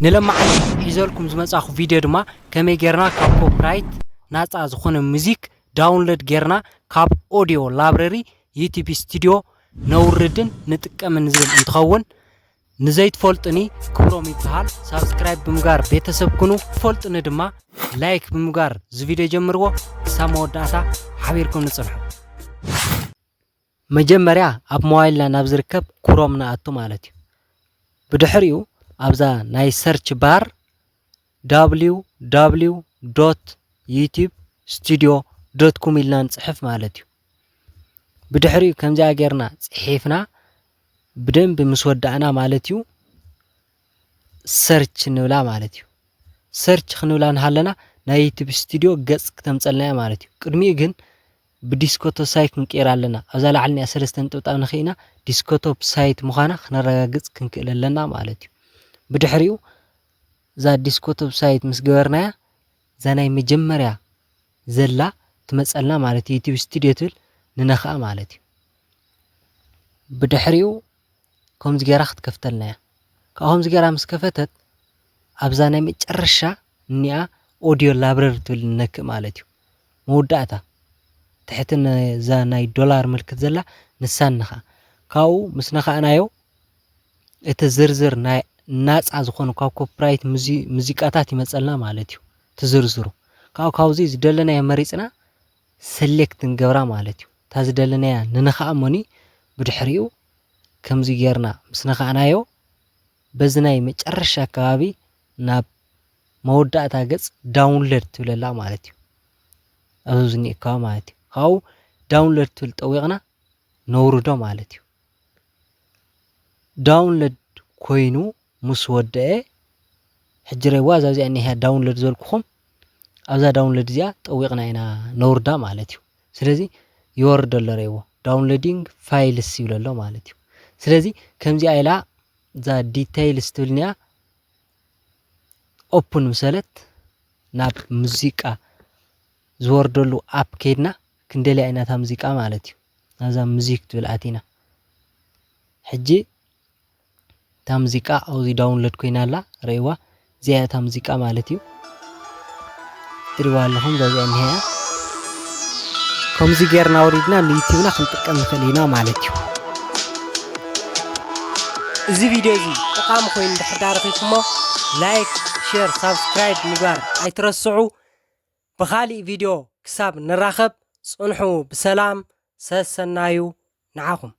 ንለማዓንቲ ሒዘልኩም ዝመጻኹ ቪድዮ ድማ ከመይ ጌርና ካብ ኮፒራይት ናጻ ዝኾነ ሙዚክ ዳውንሎድ ጌርና ካብ ኦዲዮ ላይብረሪ ዩቲዩብ ስቱዲዮ ነውርድን ንጥቀምን ዝብል እንትኸውን፣ ንዘይትፈልጡኒ ክብሮም ይበሃል። ሳብስክራይብ ብምግባር ቤተሰብ ኩኑ። ትፈልጡኒ ድማ ላይክ ብምግባር እዚ ቪድዮ ጀምርዎ። ክሳብ መወዳእታ ሓቢርኩም ንጽንሑ። መጀመርያ ኣብ ሞባይልና ናብ ዝርከብ ክሮም ንኣቱ ማለት እዩ። ብድሕሪኡ ኣብዛ ናይ ሰርች ባር www.youtubstudio.com ኢልና ንጽሕፍ ማለት እዩ። ብድሕሪኡ ከምዚኣ ጌርና ጽሒፍና ብደንቢ ምስ ወዳእና ማለት እዩ፣ ሰርች ንብላ ማለት እዩ። ሰርች ክንብላ እንሃለና ናይ ዩቲዩብ ስቱዲዮ ገጽ ክተምጸልና እያ ማለት እዩ። ቅድሚኡ ግን ብዲስኮቶፕ ሳይት ክንቅይራ ኣለና። ኣብዛ ላዕሊ ኒኣ ሰለስተ ነጥብጣብ ንኽኢና ዲስኮቶፕ ሳይት ምዃና ክነረጋግጽ ክንክእል ኣለና ማለት እዩ። ብድሕሪኡ እዛ ዲስኮቶፕ ሳይት ምስ ገበርናያ እዛ ናይ መጀመርያ ዘላ ትመጸልና ማለት እዩ። ዩቲዩብ ስቱዲዮ ትብል ንነኽኣ ማለት እዩ። ብድሕሪኡ ከምዚ ጌራ ክትከፍተልና እያ። ካብኡ ከምዚ ጌራ ምስ ከፈተት ኣብዛ ናይ መጨረሻ እኒኣ ኦዲዮ ላይብረሪ ትብል ንነክእ ማለት እዩ። መወዳእታ ትሕቲ ነዛ ናይ ዶላር ምልክት ዘላ ንሳ ንነኽኣ። ካብኡ ምስ ነኻእናዮ እቲ ዝርዝር ናይ ናጻ ዝኾኑ ካብ ኮፒራይት ሙዚ-፣ ሙዚቃታት ይመጸልና ማለት እዩ። እቲ ዝርዝሩ ካብኡ ካብዚ ዝደለናዮ መሪጽና ሰሌክት ንገብራ ማለት እዩ። እታ ዝደለናያ ንነኽኣ እሞኒ ብድሕሪኡ ከምዚ ጌርና ምስ ነኻእናዮ በዚ ናይ መጨረሻ ኣከባቢ ናብ መወዳእታ ገጽ ዳውንሎድ ትብለላ ማለት እዩ። ኣብዚ ዝኒኤ ኣከባቢ ማለት እዩ። ካብኡ ዳውንሎድ ትብል ጠዊቕና ነውርዶ ማለት እዩ። ዳውንሎድ ኮይኑ ምስ ወደአ ሕጂ ረይዋ እዛ እዚኣ እኒሃ ዳውንሎድ ዘልኩኹም ኣብዛ ዳውንሎድ እዚኣ ጠዊቕና ኢና ነውርዳ ማለት እዩ። ስለዚ ይወርድ ኣሎ ረይዎ ዳውንሎዲንግ ፋይልስ ይብሎ ኣሎ ማለት እዩ። ስለዚ ከምዚኣ ኢላ እዛ ዲቴይልስ ትብልኒያ ኦፕን ምሰለት ናብ ሙዚቃ ዝወርደሉ ኣፕ ከይድና ክንደልያ ኢና እታ ሙዚቃ ማለት እዩ። ናብዛ ሙዚክ ትብል ኣቲና ሕጂ እታ ሙዚቃ ኣብዚ ዳውንሎድ ኮይና ኣላ ረይዋ እዚኣ እታ ሙዚቃ ማለት እዩ። ትሪዋ ኣለኹም ዛዚኣ እኒሀያ ከምዚ ጌርና ወሪድና ንዩቲብና ክንጥቀም ንኽእል ኢና ማለት እዩ። እዚ ቪድዮ እዚ ጠቃሚ ኮይኑ እንድሕር ዳኣ ረኺብኩሞ ላይክ፣ ሼር፣ ሳብስክራይብ ምግባር ኣይትረስዑ። ብኻሊእ ቪድዮ ክሳብ ንራኸብ ጽንሑ ብሰላም። ሰሰናዩ ንዓኹም።